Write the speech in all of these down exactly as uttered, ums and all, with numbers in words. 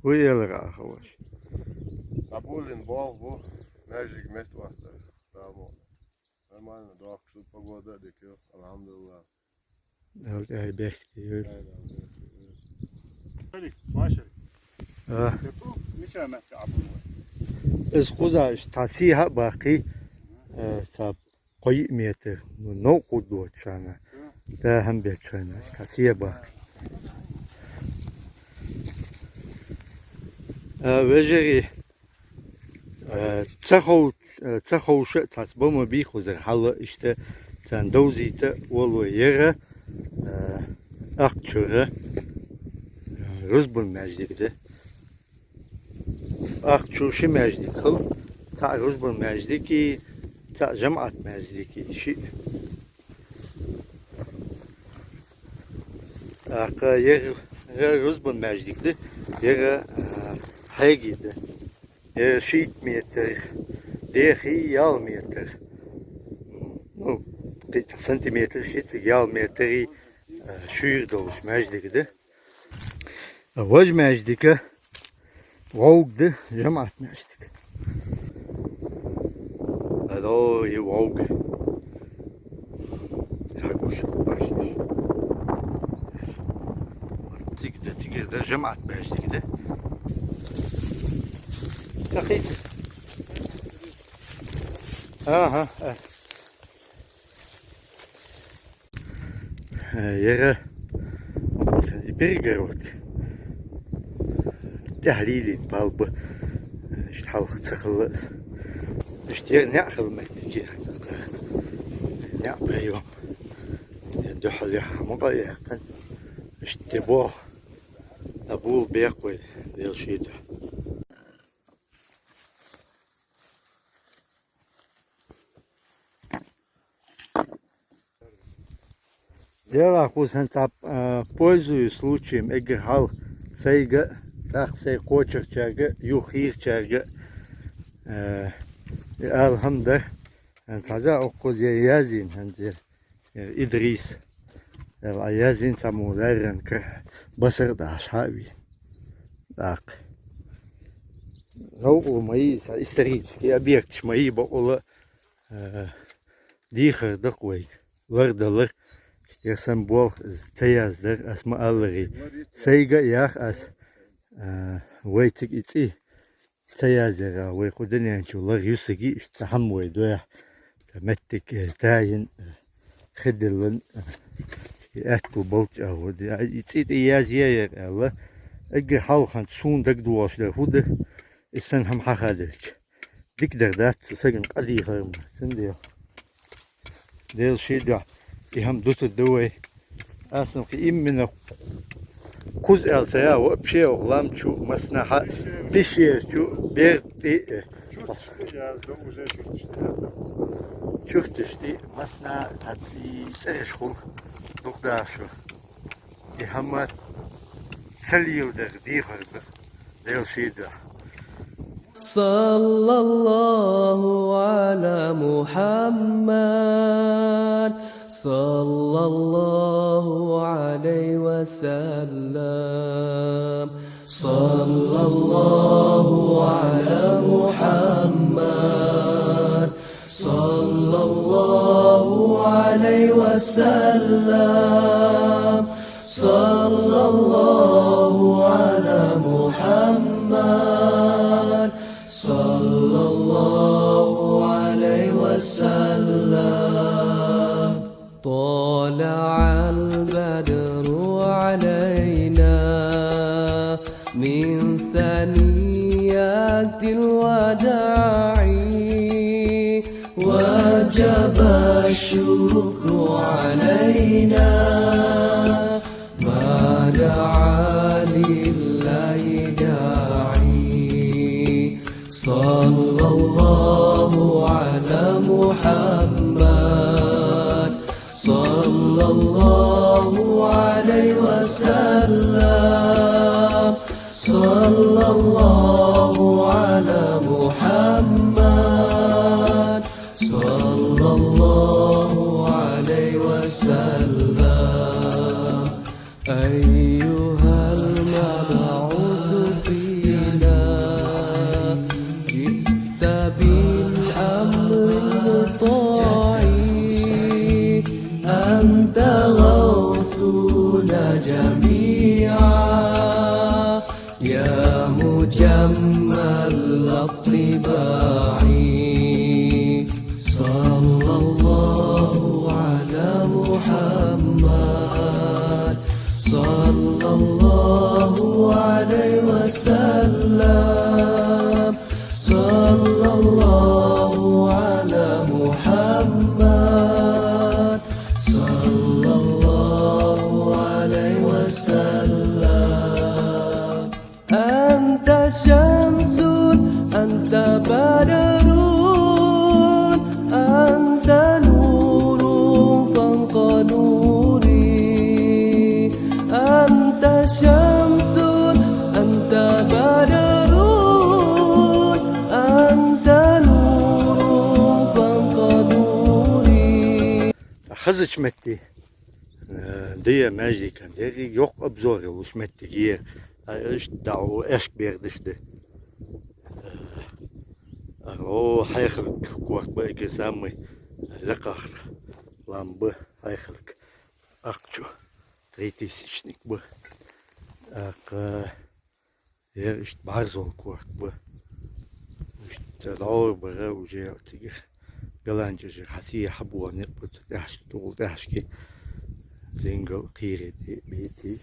Вуй, элира ахаваш. Абулин болх бу, маьждиг меттаоттар. Нормально, дохуш погода а дика, алхьамдулиллахӀ. Дала тӀехь бехке йойла. Шарик, ма Шарик. А. Те ту, мича мехка Абул вай? Из кхуза иштта цхьа сийхьа а баккхий, э, цхьа кхо-йиъ метр, ну, новкъа хӀуд доцу шайна. Да, хӀан бечу шайна, иштта цхьа сийхьа баккхий. А, вежарий, Э, ца хов-, э, ца ховша а цхьацца бан ма бий кхузара хьал а, иштта царна довзийта а волавой яра, э, Ахчура, э, рузбан маьждиг да. Ахчура ши маьждиг хила, цхьаъ рузбан маьждигий, цхьаъ жамаӀат маьждигий, шиъ. ТӀаккха яра, яра рузбан маьждиг да, яра, а, хьегий да. Яра шийтта метр, дехий ялх метр. Ну, кхин цхьа сантиметр шийтта, ялх метрий, а, шуьйра долуш маьждиг да. А важа маьждиг а вовг да, жамаӀат маьждиг. Ало, и вовг. Хьагуш, башнаш. Цига да, цига да, жамаӀат маьждиг да. Ца хийца. Аха, ас. Яра, и перегородка. ТӀехь лийлина палба. Иштта хьалха ца хилла аса. Иштта яра неӀ хила меттиг яра. НеӀ приём. Я дуьхьал яхьа мукъа а яьккхина. Иштта де болх. Абул беккхой, Дела шийда. Делахь, хӀу сан цхьа, а, пользуюсь случаем, эггара хьалха сайга а, тӀаккха сайн кхочурчаьрга а, юххерчаьрга а, а, и ала хӀама дара, хӀанз хьажа, оццул я язйина хӀанз я, я Идрис. Эл а язйина цхьаммо лаьррина кара басар а дахьаш хьа а вийна. ТӀаккха. Новкъарло ма йий, цхьа исторический объекташ ма йий бакъволу а, а, дехар ду-кх вайга. Лардалар. Иштта сан болх иза ца яздара, ас ма-аллара. Сайга а яхь ас, а, вай цига и цӀий ца язъяра, вай кху дуьнен чу лар юьсуьгий, иштта цхьа хӀама вай доьхь, цхьа меттиг, э, тайина, э, хи диллина, э, и аьтту болчу агӀор. И цӀий тӀе язъяьяра аьлла, эггара хьалха хӀанз суна дагадогӀуш дара хӀу ду, иза сан хӀама хьахаделча. Дика дар дац, цу сагана къа дийхар ма, цундела. Дела шийдахь, и хӀама дутур ду вай. Ас-м кхин иммина кхуза аьлла ца яа, вообще оха лам чу, массанхьа, пещера чу, берда тӀе. Чурташ тӀе язда, уже чурташ тӀе язда. Чурташ тӀе, массанхьа, хӀаьта и цӀераш хуьлу, дукха даха шу. И хӀама ца леладар дехар ду, Дела шийдахь. صلى الله على محمد، صلى الله عليه وسلم، صلى الله على محمد، صلى الله عليه وسلم، صلى الله على محمد، صلى الله عليه وسلم. طلع البدر علينا من ثنيات الوداع، وجب الشكر علينا، ما دعا لله داعي. صلى الله على محمد، صلى الله عليه وسلم، صلى الله على محمد، صلى الله عليه وسلم. أيها المبعوث في كمل الطباع. صلى الله على محمد، صلى الله عليه وسلم، صلى الله على محمد، صلى الله عليه وسلم. أنت شمس، أنت بدر، أنت نور فوق نوري. أنت شمس، أنت بدر، أنت نور فوق نوري. Хазача метте, э, да, маьждиган деррига йоккха обзор йолаш меттиг я. Э, иштта дӀа Эшкбердаш да. Э, о, Хьайхалг корта ба эггара самый лакхагӀа лам ба Хьайхалг. Акхчу три тысячник ба. Акха Ер иштта бӀарзол корта ба. Иштта дӀабара уже цигара ГаланчӀожара хьасий хьабоагӀа никъ ба цу тӀехьашка, тӀагӀолла тӀехьашка. Зингал кхийра бе-, беций.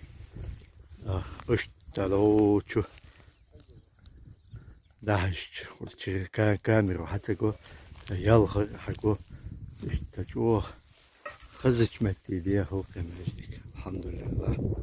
А, иштта дӀачу дахьашча, хурча ка-, камера хьа ца го, ялхар хьа го. Иштта чӀоагӀа хазача метте да ер хӀалакъе маьждиг. АлхьамдулиллахӀ.